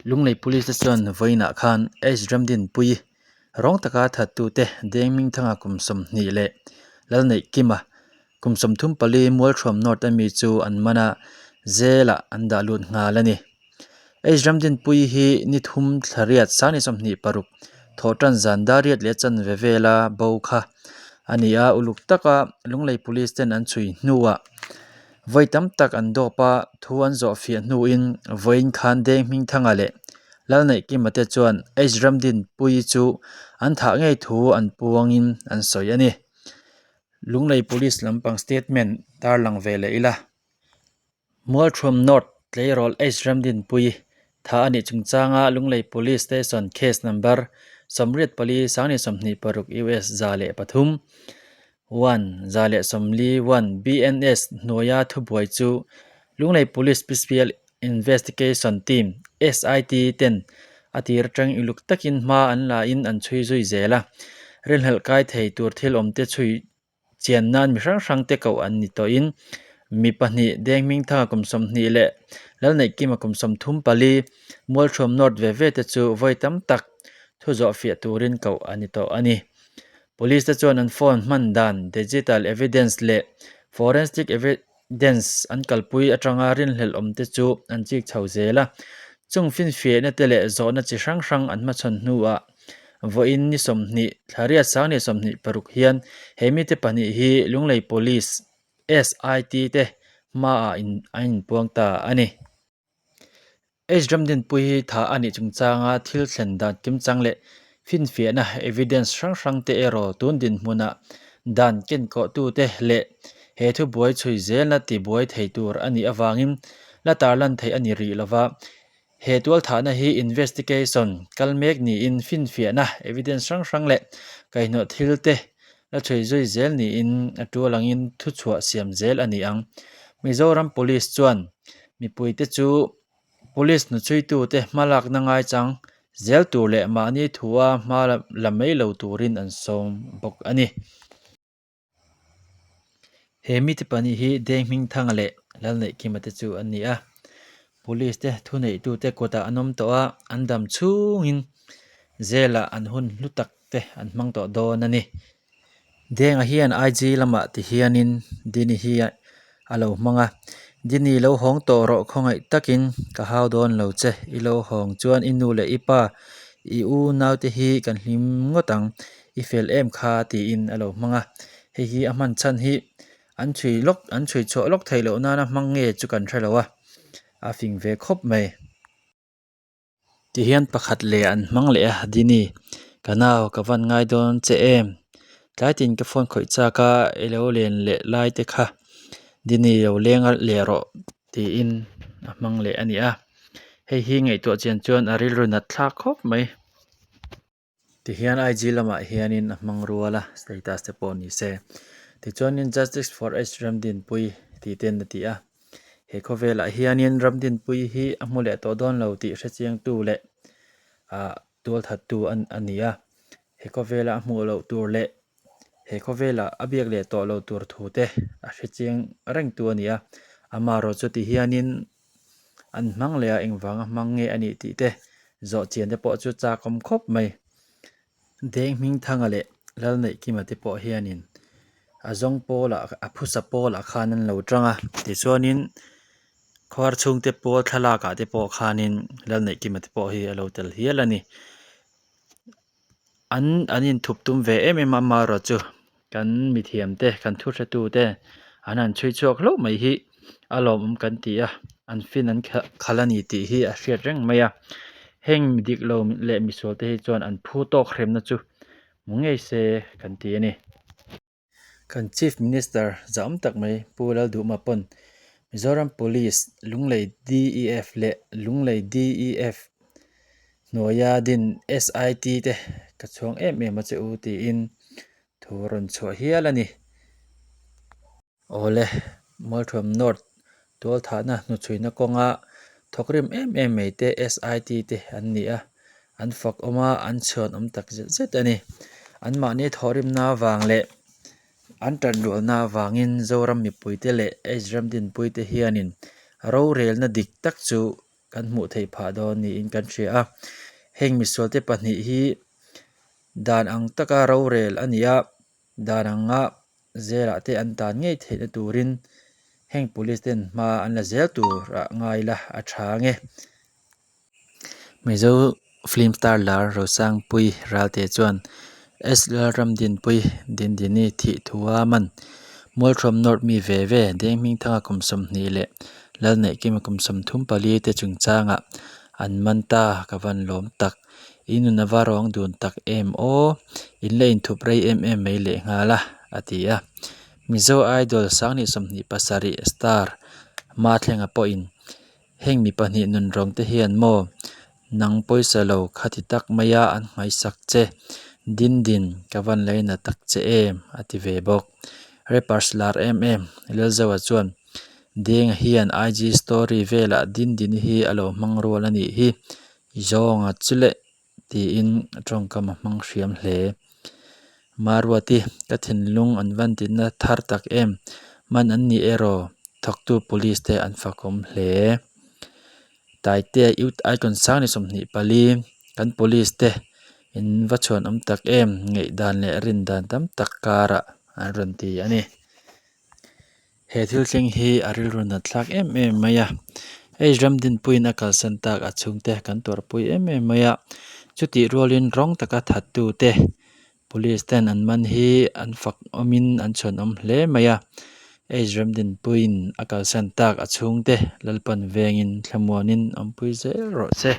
Lunglei Police te chuan vawiinah khan H Ramdinpuii rawng taka thattute Dengmingthanga kum 20 leh Lalneihkima kum 34 Mualthuam North ami chu an man a, zelah an dah lut nghal a ni. H Ramdinpuii hi ni thum thla riat sangni 26 thawh tan zan dar riat leh chanve vela bo kha a ni a, uluk taka Lunglei Police ten an chhui hnuah Vawi tam tak an dawp a, thu an zawh fiah hnuin vawiin khan Deng Hmingthanga leh Lalneihkima te chuan H Ramdinpuii chu an thah ngei thu an puangin an sawi a ni. Lunglei Police lampang statement tarlang ve leh ila. Mualthuam North tleirawl H Ramdinpuii thah a nih chungchanga Lunglei Police Station case number 84 26 US 103 1, 141 BNS hnuaia thubuai chu Lunglei Police Special Investigation Team, SIT, ten a tir atang uluk takin hma an la in an chhui zui zel a, rinhlelh kai thei tur thil awmte chhui chian nan mi hrang hrang te koh an ni tawhin mi pahnih Denghmingthanga kum 20 leh Lalneihkima kum 34 Mualthuam North ve ve te chu vawi tam tak thu zawh fiah turin koh a ni tawh a ni. Police te chuan an phone hman dan, digital evidence leh forensic evidence an kalpui atanga rinhlelh awm te chu an chik chho zel a. Chung finfiahna te leh zawhna chi hrang hrang an hmachhawn hnuah vawiin ni 20, thla riat sang leh 26 hian he mite pahnih hi Lunglei Police SIT te hmaah an inpuang ta a ni. H Ramdinpui hi tha a nih chungchanga thil thlen dan kimchang leh finfiahna, evidence, hrang hrang te erawh tun dinhmunah dan kenkawhtute leh he thubuai chhui zelna tibuai thei tur a nih avangin la tarlan theih a ni rih lova. He tualthahna hi investigation kal mek niin finfiahna, evidence, hrang hrang leh kaihhnawh thil te la chhui zui zel niin a tual angin thuchhuah siam zel a ni ang. Mizoram Police chuan Mipuite chu Police hnuchhuitute hmalakna ngaichang zel tur leh mahni thua hma la mai lo turin an sawm bawk a ni. He mite pahnih hi Denghmingthanga leh Lalneihkima te chu an ni a. Police te thuneihtute kutah an awm tawh a, an dam chhungin zelah an hun hlu tak te an hmang tawh dawn a ni. Denga hian IG lamah ti hianin Dini hi a lo hmang a, Dini lo hawng tawh rawh khawngaih takin ka hau dawn lo che, i lo hawng chuan i nu leh i pa, i u naute hi kan hlim ngawt ang, i fel em kha tiin a lo hmang a, hei hi a hman chhan hi an chhui lawk an chhui chhuah lawk theih loh nana hmang nge chu kan hre lo a, a fing ve khawp mai. Tihian pakhat leh an hmang leh a, Dini, ka nau ka van ngai dawn che em? Tlai tin ka phone khawih chak a, i lo len leh lai te kha Dini lo leng leh rawh tiin a hmang leh a ni a. Hei hi ngaihtuah chian chuan a rilru nat thlak khawp mai. Tihian IG lamah hianin a hmang rual a, status te pawh ni se. Tichuanin Justice for H Ramdinpui tih ten a ti a. He khawvelah hianin Ramdinpui hi a hmu leh tawh dawn lo tih hrechiangtu leh ah tualthattu a ni a. He khawvela a hmuh loh tur leh he khawvela a biak leh tawh loh tur thu te a hrechiang rengtu a ni a. Amaherawhchu tihianin an hmang leh a engvanga hmang nge a nih tih te zawh chian te pawh chu chak awm khawp mai. Deng Hmingthanga leh Lalneihkima te pawh hianin a zawng pawlah a phusa pawlah khan an lo tang a tichuanin khuar chhungte pawl thlalakah te pawh khanin Lalneihkima te pawh hi a lo tel hial a ni. An an inthup tum ve em em a amaherawh chu kan mithiam te kan thu hre tu te an han chhui chhuak hlauh mai hi a lawmawm kan ti a an fin an khalh a ni tih hi a hriat reng mai a heng mi dik lo leh misual te hi chuan an phu tawk hremna chu hmu ngei se kan ti a ni. Kan Chief Minister zahawm tak mai Pu Lalduhma pawn Mizoram Police Lunglei DEF leh Lunglei DEF hnuaia din SIT te ka chhuang em em a che u tiin thu a rawn chhuah hial a ni. Awle, Mualthuam North tualthahna hnuchhuina kawnga thawkrim em em mai te SIT te an ni a, an fak awm a, an chhuan awm tak zet zet a ni. Anmahni thawhrimna avang leh an tanrualna avangin Zoram mipuite leh H Ramdinpuite hianin rorelna dik tak chu. kan hmuh theih phah dawn niin kan hria a. Heng misualte pahnih hi dan ang taka rorel a ni a, dan anga zelah te an tan ngei theihna turin heng police ten hma an la zel tur ah ngai la a tha ang e. Mizo film star lar Rosangpui Ralte chuan S Lalramdinpui Dindini thih thu a man. Mualthuam North mi ve ve Denghmingthanga kum 20 leh Lalneihkima kum 34 te chungchangah an man ta ka van lawm tak. In nun a va rawng dun tak em aw? In la inthup rei em em mai lehnghal a, a ti a. Mizo Idol 2027 star Mathlenga pawhin Heng mi pahnih nunrawng te hian maw nang pawisa lo khati tak maia an hmaisak che din din ka van laina tak che em a ti ve bawk. Rappers lar em em Lelzoa chuan Denga hian IG story velah din din hi a lo hmang rual a nih hi zawnga chu leh tiin tawngkam a hmang hriam hle. Maruati, ka thinlung an van tihna thar tak em? Man an ni erawh thawktu police te an fakawm hle. Taitea Youth Icon sang ni 24, kan police te in va chhuanawm tak em? Ngaihdan leh rindan tam tak karah an rawn ti a ni. He thil thleng hi a rilru nat thlak em em mai a, hei Ramdinpuiin a kalsan tak a chhungte kan tuarpui em em mai a, chutih rualin rawng taka thattu te police ten an man hi an fak awmin an chhuanawm hle mai a, hei Ramdinpuiin a kalsan tak a chhungte Lalpan vengin thlamuanin awmpui zel rawh se.